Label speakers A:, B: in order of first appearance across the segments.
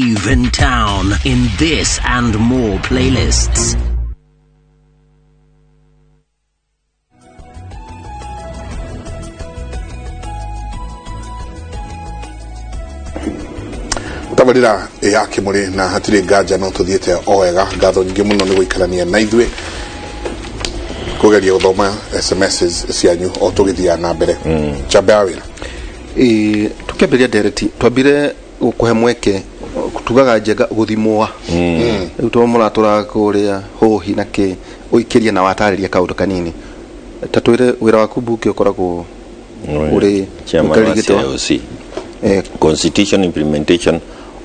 A: In town in this and more playlists.
B: Tabarĩra ya Kĩmũrĩ, na hatirĩ nganja no tũthiĩte o wega. Ngatho nyingĩ mũno nĩ gũikarania na ithuĩ kũgeria gũthoma SMSs cianyu o tũgĩthiaga na mbere. Njamba ya wĩra.
C: Ĩĩ, tukĩambĩrĩria ndereti twambire gũkũhe mweke tugaga Njenga gũthimwa rĩu to mũratũraga kũrĩa hũhi na kĩ ũikĩrie na watarĩria kaũndũ kanini, ta twĩre wĩra waku mbunge ũkoragwo ũrĩ
D: chairman wa
C: ũkarĩ gĩtĩ wa-
D: CIOC, Constitution Implementation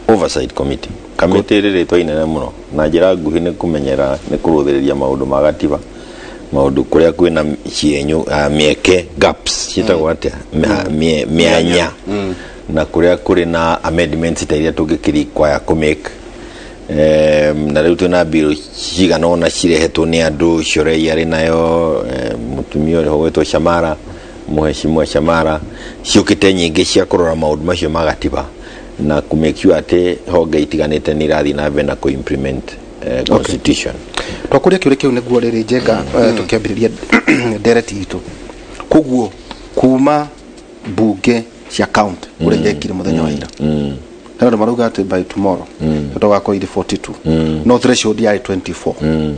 D: Oversight Committee. Kamĩtĩ ĩrĩ rĩtwa inene mũno. Na njĩra nguhĩ nĩ kũmenyera, nĩ kũrũthĩrĩria maũndũ ma gatiba, maũndũ kũrĩa kwĩna cienyũ, mĩeke, gaps ciĩtagwo atĩa, mĩanya, na kũrĩa kũrĩ na amendments ta iria tũngĩkĩrequire kũmake. Na rĩu twĩna bill cigana ũna cirehetwo nĩ andũ. Shorei arĩ nayo, mũtumia ũrĩ ho gwĩtwo Shamara, Mheshimiwa Shamara, ciũkĩte nyingĩ cia kũrora maũndũ macio ma gatiba na kũ make sure atĩ honge itiganĩte nĩ irathiĩ na mbere na kũ implement constitution.
C: Twakũria kĩũria kĩu nĩguo rĩrĩ, Njenga, tũkĩambĩrĩria ndereti itũ, koguo kuma mbunge cia county ũrĩa irekire mũthenya wa ira, hena andũ marauga atĩ by tomorrow tũgakorwo irĩ 42, no threshold yarĩ 24.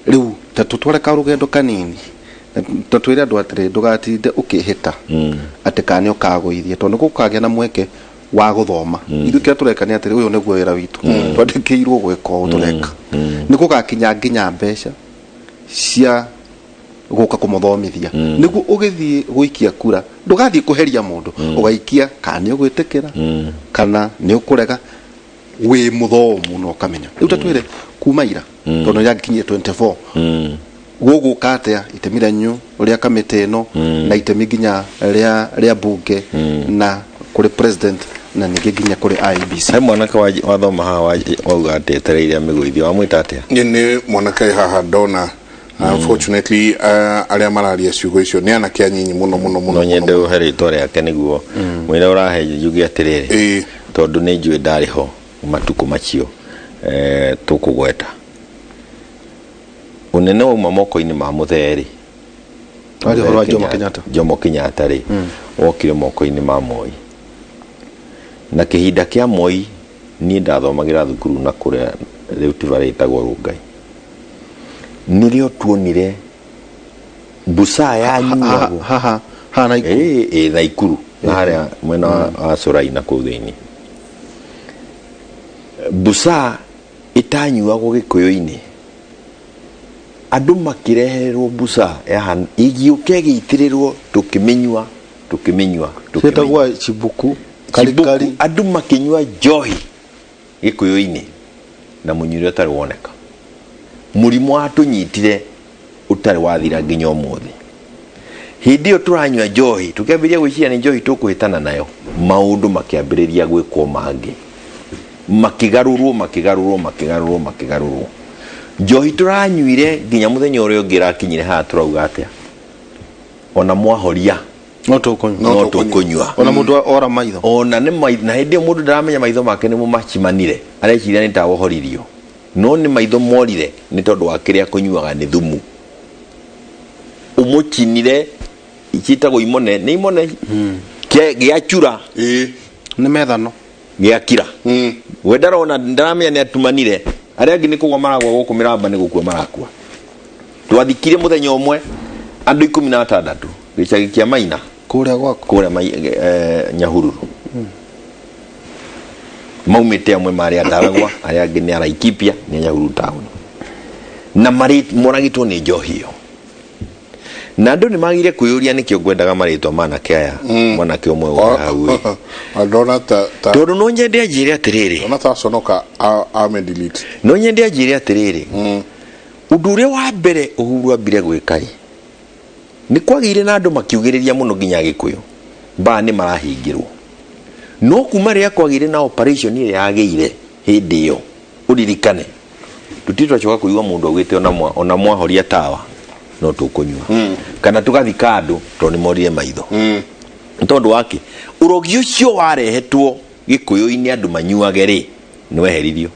C: Rĩu ta tũtware karũgendo kanini na ta twĩre andũ atĩrĩ, ndũgatinde ũkĩhĩta atĩ kana nĩ ũkagũithia, tondũ nĩ gũkagĩa na mweke wa gũthoma. Ithuĩ kĩrĩa tũreka nĩ atĩrĩ, ũyũ nĩguo wĩra witũ twandĩkĩirwo gwĩka, ũũ tũreka nĩ gũgakinya nginya mbeca cia gũka kũmũthomithia nĩguo ũgĩthiĩ gũikia kura ndũgathiĩ kũheria mũndũ, ũgaikia kana nĩ ũgwĩtĩkĩra kana nĩ ũkũrega wĩ mũthomu na ũkamenya. Rĩu ta twĩre kuma ira, tondũ nĩ yagĩkinyire 24, gũgũka atĩa itemi rĩanyu rĩa kamĩtĩ ĩno na itemi nginya rĩa mbunge na kũrĩ president na ningĩ nginya kũrĩ IEBC?
D: He mwanake wathoma haha wauga atĩ etereire amĩgũithie, wamwĩta atĩa?
B: Nĩ mwanake haha ndona. Unfortunately, arĩa mararia ciugo icio nĩ anake anyinyi mũno mũno mũno.
D: No nyende
B: mũno.
D: ũhe rĩtwa rĩake nĩguo mwĩre ũrahe njuge atĩrĩrĩ, tondũ nĩ njũĩ ndarĩ ho matukũ macio, tũkũgweta ũnene wauma moko-inĩ ma mũthee rĩ.
C: Twaria ũhoro wa Jomo Kenyatta.
D: Jomo Kenyatta rĩ, wokire moko-inĩ ma Moi, na kĩhinda kĩa Moi niĩ ndathomagĩra thukuru na kũrĩa rĩu tibarĩ ĩtagwo Rũngai, nĩrĩo tuonire busaa yanyuagwo.
C: Haha haha na Ikuru.
D: Ĩ Naikuru na harĩa mwena wa Curai na kũu thĩinĩ, busaa ĩtanyuagwo Gĩkũyũ-inĩ, andũ makĩrehererwo busaa yahan ĩgĩũka ĩgĩitĩrĩrwo, tũkĩmĩnyua, tũkĩmĩnyua, tũkĩmĩnyua.
C: Ciĩtagwo chibuku
D: Chibuku,
C: karikari.
D: Andũ makĩnyua njohi Gĩkũyũ-inĩ na mũnyuĩre ũtarĩ woneka, mũrimũ watũnyitire ũtarĩ wathira nginya ũmũthĩ. Hĩndĩ ĩyo tũranyua njohi, tũkĩambĩrĩria gwĩciria nĩ njohi tũkũhĩtana nayo, maũndũ makĩambĩrĩria gwĩkwo mangĩ, makĩgarũrwo, makĩgarũrwo, makĩgarũrwo, makĩgarũrwo. Njohi tũranyuire nginya mũthenya ũrĩa ũngĩ ĩrakinyire haha, tũrauga atĩa, ona mwahoria
C: no tũkũnyua.
D: No tũkũnyua.
C: Ona mũndũ ora maitho.
D: Ona nĩ na hĩndĩ ĩyo mũndũ ndaramenya maitho make nĩmo macimanire, areciria nĩ tawa ũhoririo, no nĩ maitho morire nĩ tondũ wa kĩrĩa kũnyuaga nĩ thumu ũmũcinire, ciĩtagwo imone, nĩ imone gĩacura.
C: Nĩ methano.
D: Gĩakira we ndarona, ndaramenya nĩ atumanire. Arĩa angĩ nĩ kũgwa maragwa gũkũ mĩramba, nĩ gũkua marakua. Twathikire mũthenya ũmwe andũ 16 gĩcagi kĩa Maina.
C: Kũrĩa gwaku.
D: Kũrĩa Nyahururu. Maumĩte, amwe marĩ Andaragwa, arĩa angĩ nĩ Araikipia, nĩ Nyahururu town, na marĩ moragĩtwo nĩ njohi ĩyo. Na andũ nĩ magire kwĩyũria nĩkĩo ngwendaga marĩtwa manake aya, mwanake ũmwe ũrĩ hau ĩ.
B: Ndona ta
D: Tondũ no nyende anjĩre atĩrĩrĩ,
B: ndona ta conoka ame delete.
D: No nyende anjĩre atĩrĩrĩ, ũndũ ũrĩa wa mbere Uhuru ambire gwĩka rĩ, nĩ kwagĩire na andũ makiugĩrĩria mũno nginya Gĩkũyũ mbaa nĩ marahingĩrwo, no kuma rĩrĩa kwagĩire na operation ĩrĩa yagĩire hĩndĩ ĩyo, ũririkane tũtirĩ twacoka kũigua mũndũ augĩte ona mwahoria tawa no tũkũnyua kana tũgathika andũ tondũ nĩ morire maitho. Nĩ tondũ wake ũrogi ũcio warehetwo Gĩkũyũ-inĩ andũ manyuage rĩ. Nĩ weheririo.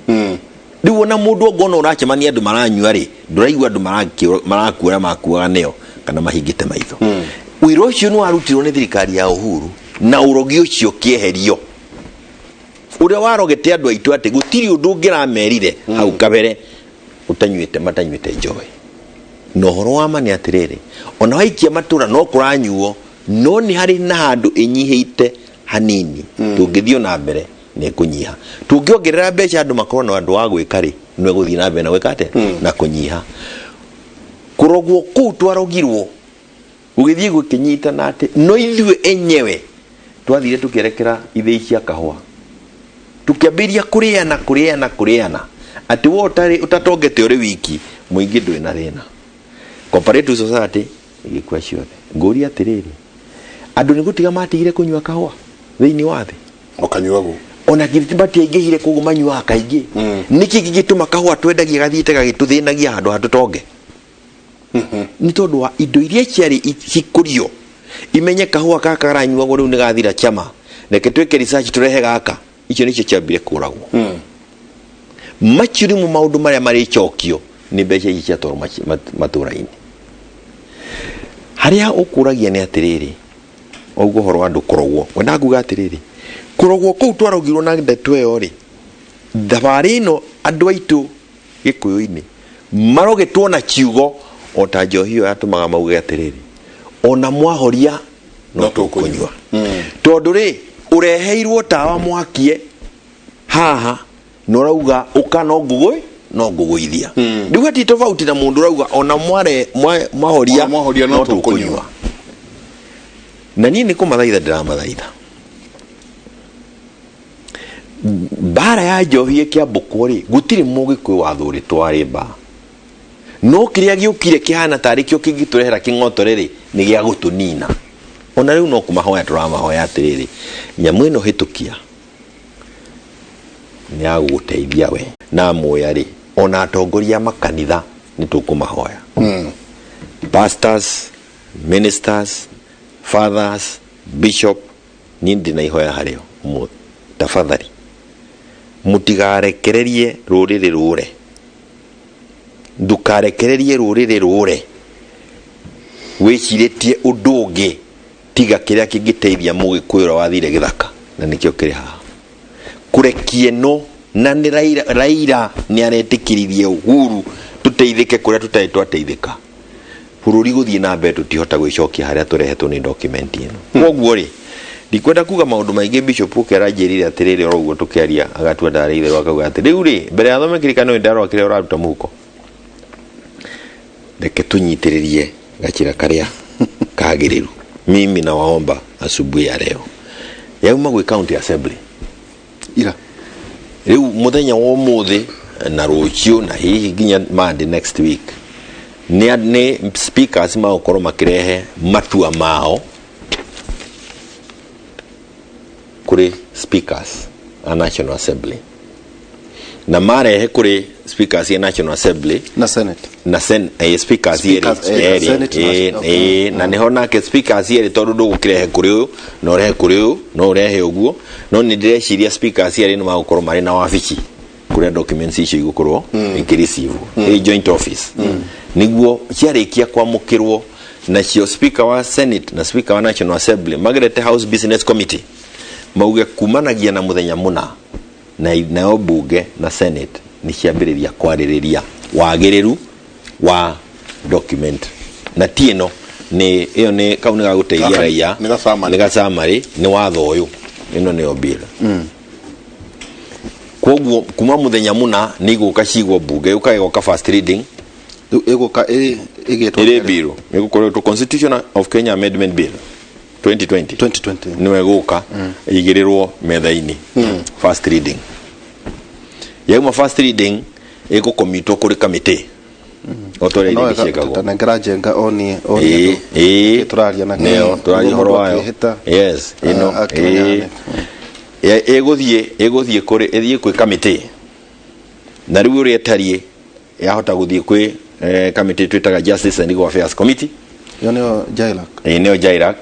D: Rĩu ona mũndũ ongona ũracemania andũ maranyua rĩ, ndũraigua andũ marakua ũrĩa makuaga nĩo kana mahingĩte maitho. Wĩra ũcio nĩ warutirwo nĩ thirikari ya Uhuru na ũrogi ũcio ũkĩeherio ũrĩa warogete andũ aitũ atĩ gũtirĩ ũndũ ũngĩramerire hau kabere ũtanyuĩte matanyuĩte njohi. Na ũhoro wa ma nĩ atĩrĩrĩ, ona waikia matũra no kũranyuo, no nĩ harĩ na handũ ĩnyihĩte hanini. Tũngĩthiĩ na mbere nĩ ĩkũnyiha. Tũngĩongerera mbeca andũ makorwo na andũ wa gwĩka rĩ, no ĩgũthiĩ na mbere na gwĩka atĩa? Na kũnyiha. Kũrogwo kũu twarogirwo gũgĩthiĩ gũkĩnyitana atĩ no ithuĩ enyewe twathire tũkĩerekera ithĩi cia kahũa, tũkĩambĩrĩria kũrĩana kũrĩana kũrĩana, atĩ we ũtarĩ ũtatongete ũrĩ wiki mũingĩ ndũrĩ na thĩna. Cooperative society igĩkua ciothe. Ngũria atĩrĩrĩ, andũ nĩ gũtiga matigire kũnyua kahũa thĩinĩ wa thĩ?
B: Ũkanyuagwo.
D: Ona githĩ matiaingĩhire koguo manyuaga kaingĩ? Nĩkĩ gĩgĩtũma kahũa twendagia gathiĩte gagĩtũthĩnagia handũ ha tũtonge? Nĩ tondũ wa indo iria ciarĩ cikũrio imenye kahũa gaka karanyuagwo rĩu nĩ gathira chama, reke twĩke research tũrehe gaka. Icio nĩcio ciambire kũragwo. Macio nĩmo maũndũ marĩa marĩcokio nĩ mbeca ici ciatwarwo matũra-inĩ. Harĩa ũkũragia nĩ atĩrĩrĩ, ũguo ũhoro wa andũ kũrogwo, wendaga kuga atĩrĩrĩ, kũrogwo kũu twarogirwo na ndeto ĩyo rĩ, thabarĩ ĩno andũ aitũ gĩkũyũ-inĩ marogetwo na kiugo o ta njohi ĩyo yatũmaga mauge atĩrĩrĩ, ona mwahoria no
B: No tũkũnyua.
D: tũkũnyua. Tondũ rĩ, ũreheirwo tawa mwakie haha na ũrauga ũka no ngũgũ no ngũgũithia. Rĩu hatirĩ tofauti na mũndũ ũrauga ona mware mwahoria
B: Ona mwahoria no
D: no
B: tũkũnyua.
D: tũkũnyua. Na niĩ nĩ kũmathaitha ndĩramathaitha, mbara ya njohi ĩkĩambũkwo rĩ, gũtirĩ mũgĩkũyũ wathũrĩtwo arĩ mbaa, no kĩrĩa gĩũkire kĩhana tarĩ kĩo kĩngĩtũrehera kĩng'otore rĩ, nĩ gĩa gũtũnina. Ona rĩu no kũmahoya tũramahoya atĩrĩrĩ, nyamũ ĩno hĩtũkia nĩ ya gũgũteithia we na muoya rĩ, ona atongoria a makanitha nĩ tũkũmahoya, pastors, ministers, fathers, bishop, niĩ ndĩ na ihoya harĩo ũmũthĩ, tafadhali mũtigarekererie rũrĩrĩ rũre, ndũkarekererie rũrĩrĩ rũre wĩcirĩtie ũndũ ũngĩ tiga kĩrĩa kĩngĩteithia mũgĩkũyũ ũrĩa wathire gĩthaka, na nĩkĩo kĩrĩ haha kũrekia ĩno. Na nĩ Raila, Raila nĩ aretĩkĩririe Uhuru tũteithĩke kũrĩa tũtarĩ twateithĩka. Bũrũri gũthiĩ na mbere tũtihota gwĩcokia harĩa tũrehetwo nĩ document ĩno. Koguo rĩ, ndikwenda kuga maũndũ maingĩ. Bishop ũke aranjĩrire atĩrĩrĩ, oro ũguo tũkĩaria agatua ndarĩ itherũ, akauga atĩ rĩu rĩ, mbere ya thome kĩrĩkanĩro ndarora kĩrĩa ũraruta mũhuko, reke tũnyitĩrĩrie gachira karĩa kagĩrĩru. Mimi nawaomba asubuhi ya leo, yauma gwĩ county assembly
C: ira
D: rĩu mũthenya wa ũmũthĩ na rũciũ na hihi nginya Monday next week nĩ speakers magũkorwo makĩrehe matua mao kũrĩ speakers a National Assembly, na marehe kũrĩ speakers a National Assembly
C: na Senate
D: na speakers
C: Speakers,
D: yerĩ
C: na Senate na-
D: na niho nake speakers yerĩ, tondũ ndũgũkĩrehe kũrĩ ũyũ na ũrehe kũrĩ ũyũ no ũrehe ũguo, no nĩ ndĩreciria speakers yerĩ nĩ magũkorwo marĩ na wabici kũrĩa documents icio igũkorwo ikĩreceive ĩ joint office, nĩguo ciarĩkia kwamũkĩrwo nacio speaker wa Senate na speaker wa National Assembly magerete House Business Committee mauge kumanagia na mũthenya mũna na nayo bunge na Senate nĩ ciambĩrĩria kwarĩrĩria wagĩrĩru wa document, na ti ĩno nĩ ĩyo nĩ kau nĩ gagũteithia
B: Gaka
D: raia.
B: Nĩ ga summary.
D: Nĩ ga summary, nĩ watho ũyũ, ĩno nĩyo bill. Koguo kuma mũthenya mũna nĩ igũka cigwo bunge, yũkaga ĩgoka first reading.
C: Rĩu ĩgũka ĩgĩtwo
D: Ĩrĩ bill ĩgũkorwo Constitution of Kenya Amendment Bill 2020.
C: 2020.
D: Nĩwe gũka ĩigĩrĩrwo metha-inĩ first reading. Yauma first reading ĩgũkomitwo kũrĩ kamĩtĩ o ta ũrĩa
C: No
D: irĩngĩ ciĩkagwo.
C: Tanengera njenga onie
D: Ĩĩ, ĩĩ.
C: Tũraria nake.
D: Nĩyo tũraria ũhoro wayo.
C: Akĩhĩta,
D: Yes, ĩno
C: akĩmenya
D: ĩĩ. Ĩgũthiĩ kũrĩ ĩthiĩ kwĩ kamĩtĩ, na rĩu ũrĩa ĩtariĩ yahota gũthiĩ kwĩ kamĩtĩ twĩtaga Justice and Legal Affairs Committee.
C: Ĩyo nĩyo JLAC.
D: Ĩĩ, nĩyo JLAC.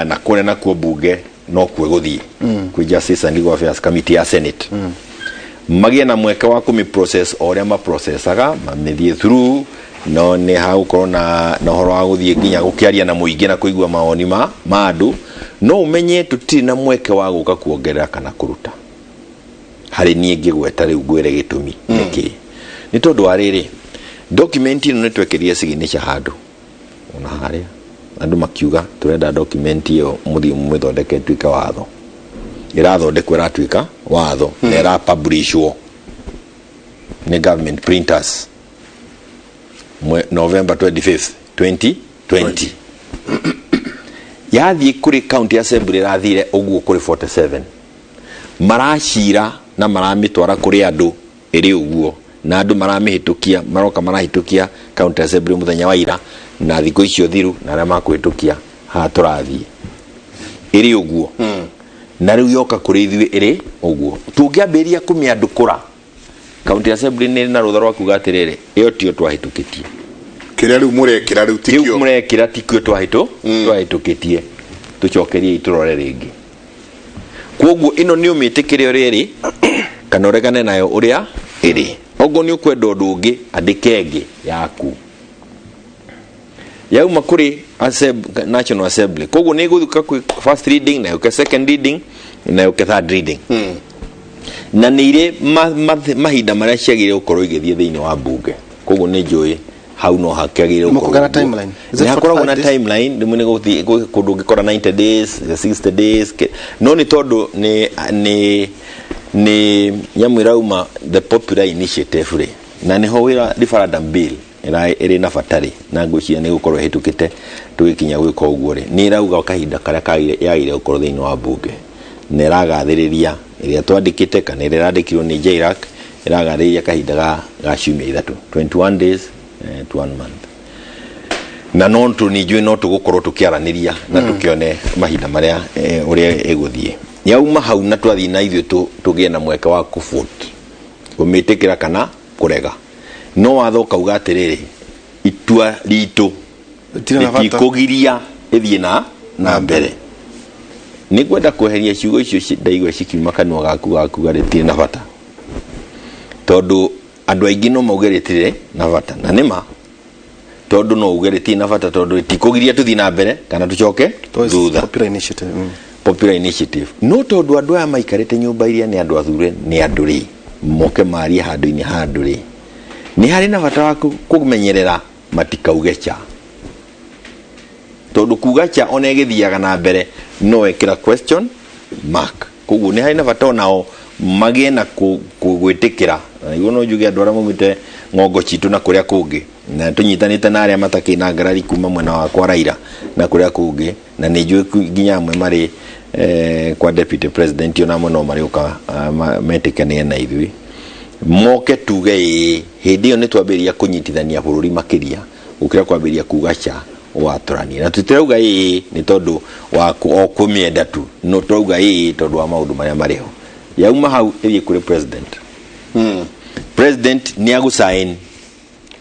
D: Na kũrĩa nakuo bunge no kuo ĩgũthiĩ kwĩ Justice and Legal Affairs Committee ya Senate. Magĩe na mweke wa kũmĩ process o ũrĩa maprocesaga, mamĩthiĩ through, no nĩ hagũkorwo na ũhoro wa gũthiĩ nginya gũkĩaria na mũingĩ na kũigua mawoni ma andũ. No ũmenye tũtirĩ na mweke wa gũka kuongerera kana kũruta. Harĩ niĩ ngĩgweta rĩu ngwĩre gĩtũmi nĩkĩ. Nĩ tondũ wa rĩrĩ, document ĩno nĩ twekĩrire signature handũ ona harĩa andũ makiuga tũrenda document ĩyo mũthiĩ mũmĩthondeke ĩtuĩke watho. Ĩrathondekwo, ĩratuĩka watho na ĩrapublishwo nĩ government printers November 25th 2020. Yathiĩ kũrĩ county assembly, ĩrathire ũguo kũrĩ 47 maracira na maramĩtwara kũrĩ andũ ĩrĩ ũguo, na andũ maramĩhĩtũkia, maroka marahĩtũkia county assembly mũthenya wa ira na thikũ icio thiru, na arĩa makũhĩtũkia haha tũrathiĩ ĩrĩ ũguo, na rĩu yoka kũrĩ ithuĩ ĩrĩ ũguo. Tũngĩambĩrĩria kũmĩandũkũra, county assembly nĩ na rũtha rwa kuga atĩrĩrĩ, ĩyo tiyo twahĩtũkĩtie.
B: Kĩrĩa rĩu mũrekĩra rĩu
D: kĩu
B: tikio.
D: Mũrekĩra tikio twahĩtũkĩtie, tũcokerie tũrore rĩngĩ. Koguo ĩno nĩ ũmĩtĩkĩre ũrĩa ĩrĩ kana ũregane nayo ũrĩa ĩrĩ. Okorwo nĩ ũkwenda ũndũ ũngĩ, andĩke ĩngĩ yaku. Yauma kũrĩ National Assembly, koguo nĩ ĩgũthũka kwĩ first reading na yũke second reading na yũke third reading, na nĩ irĩ mahinda marĩa ciagĩrĩire gũkorwo igĩthiĩ thĩinĩ wa bunge. Koguo nĩ njũĩ hau no hakĩagĩrĩire gũkorwo
C: Mũkũgĩa na
D: ũguo.
C: timeline? Is it
D: Nĩ hakoragwo na
C: 45 days?
D: timeline. Rĩmwe nĩ gũthiĩ kũndũ ũngĩkora 90 days, 60 days, no nĩ tondũ nĩ nyamũ ĩrauma the popular initiative rĩ, na nĩho wĩra referendum bill ĩrĩ na bata rĩ, na ngwĩciria nĩ gũkorwo ĩhĩtũkĩte tũgĩkinya gwĩka ũguo rĩ, nĩ ĩrauga kahinda karĩa yagĩrĩire gũkorwo thĩinĩ wa bunge, na ĩragathĩrĩria ĩrĩa twandĩkĩte kana ĩrĩa ĩrandĩkirwo nĩ JLAC, ĩragathĩrĩria kahinda ga ciumia 3, 21 days to one month. Na no tũ ningĩ no tũgũkorwo tũkĩaranĩria na tũkĩone mahinda marĩa ũrĩa ĩgũthiĩ. Yauma hau na twathiĩ na ithuĩ tũgĩe na mweke wa kũvote kũmĩtĩkĩra kana kũrega, no watho ũkauga atĩrĩrĩ, itua ritũ
C: Rĩtirĩ na bata.
D: rĩtikũgiria ĩthiĩ na mbere. Nĩ ngwenda kweheria ciugo icio ndaigua cikiuma kanua gaku gakuga rĩtirĩ na bata, tondũ andũ aingĩ no mauge rĩtirĩ na bata, na nĩma, tondũ no uge rĩtirĩ na bata tondũ rĩtikũgiria tũthiĩ na mbere kana tũcoke thutha.
C: Popular initiative.
D: Popular initiative, no tondũ andũ aya maikarĩte nyũmba iria nĩ andũ athure nĩ andũ rĩ, moke marie handũ-inĩ ha andũ rĩ, nĩ harĩ na bata wa kũmenyerera matikauge cha, tondũ kuga cha ona ĩgĩthiaga na mbere no ĩkĩra question mark. Koguo nĩ harĩ na bata onao magĩe na gwĩtĩkĩra. Na nĩguo no njuge andũ arĩa maumĩte ng'ongo citũ na kũrĩa kũngĩ, na tũnyitanĩte na arĩa matakĩrĩ na ngarari kuma mwena wa kwa Raila na kũrĩa kũngĩ, na nĩ njũĩ nginya amwe marĩ kwa deputy president, ona amwe no marĩũka metĩkanie na ithuĩ, moke tuge ĩĩ. Hĩndĩ ĩyo nĩ twambĩrĩria kũnyitithania bũrũri makĩria gũkĩra kwambĩrĩria kuga cha watũrania. Na tũtirauga ĩĩ nĩ tondũ wa o kũmĩenda tu, no tũrauga ĩĩ tondũ wa maũndũ marĩa marĩ ho. Yauma hau ĩthiĩ kũrĩ president. President nĩ agũsign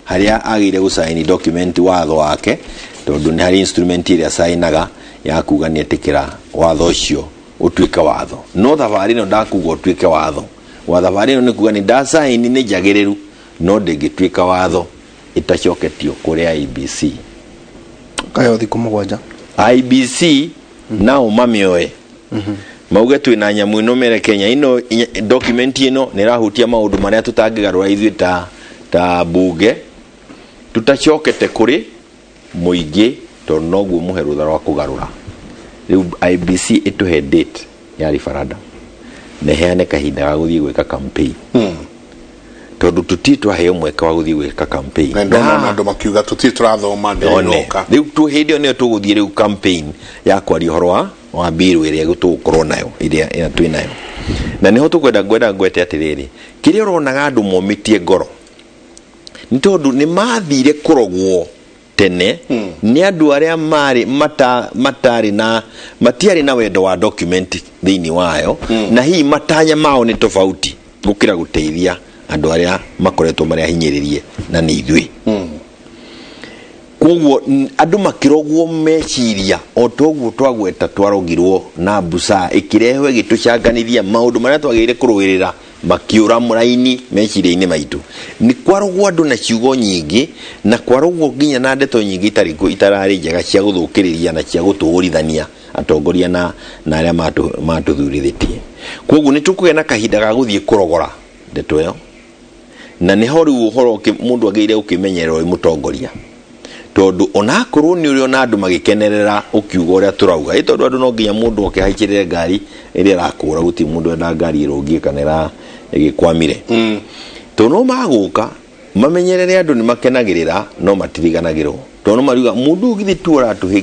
D: harĩa agĩire gũcaini document watho wake, tondũ nĩ harĩ instrument ĩrĩa cainaga ya kuga nĩ etĩkĩra watho ũcio ũtuĩke watho. No thabarĩ ĩno ndakuga ũtuĩke watho wa thabarĩ ĩno, nĩ kuga nĩ ndacaini, nĩ njagĩrĩru, no ndĩngĩtuĩka watho ĩtacoketio kũrĩ IEBC.
C: Kaheo thikũ 7.
D: IEBC nao mamĩoe, mauge twĩ na nyamũ ĩno, mere Kenya ĩno document ĩno nĩ ĩrahutia maũndũ marĩa tũtangĩgarũra ithuĩ ta bunge tutacokete kũrĩ mũingĩ, tondũ noguo mũhe rũtha rwa kũgarũra. Rĩu IEBC ĩtũhe date ya referendum na ĩheane kahinda ga gũthiĩ gwĩka campaign, tondũ tũtirĩ twaheo mweke wa gũthiĩ gwĩka campaign.
B: Na ndona ona andũ makiuga tũtirĩ tũrathoma
D: One.
B: ndĩroka.
D: Rĩu tu hĩndĩ ĩyo nĩyo tũgũthiĩ rĩu campaign ya kwaria ũhoro wa bill ĩrĩa tũgũkorwo nayo, ĩrĩa twĩ nayo, na nĩho tũkwenda ngwenda ngwete atĩrĩrĩ, kĩrĩa ũronaga andũ momĩtie ngoro nĩ tondũ nĩ mathire kũrogwo tene nĩ andũ arĩa marĩ matarĩ na matiarĩ na wendo wa document thĩinĩ wayo, na hihi matanya mao nĩ tofauti gũkĩra gũteithia andũ arĩa makoretwo marĩ ahinyĩrĩrie, na nĩ ithuĩ. Koguo andũ makĩrogwo meciria o toguo twagweta twarogirwo na busaa ĩkĩrehwo ĩgĩtũcanganithia maũndũ marĩa twagĩrĩire kũrũĩrĩra. Makiũra mũraini meciria-inĩ maitũ nĩ kwarogwo andũ na ciugo nyingĩ, na kwarogwo nginya na ndeto nyingĩ itarĩ itararĩ njega cia gũthũkĩrĩria na cia gũtũũrithania atongoria na arĩa matũthurithĩtie. Koguo nĩ tũkũgĩa na kahinda ga gũthiĩ kũrogora ndeto ĩyo, na nĩho rĩu ũhoro mũndũ agĩrĩire gũkĩmenyerera wĩ mũtongoria, tondũ onakorwo nĩ ũrĩ ona andũ magĩkenerera ũkiuga ũrĩa tũrauga ĩ, tondũ andũ no nginya mũndũ oke haicĩrĩre ngari ĩrĩa ĩrakũra. Gũtirĩ mũndũ enda ngari ĩrũngie kana ĩgĩkwamire, tondũ no magũka mamenyerere andũ nĩ makenagĩrĩra no matiriganagĩrwo, tondũ no mariuga mũndũ ũyũ githĩ tu ũratũhĩngĩra.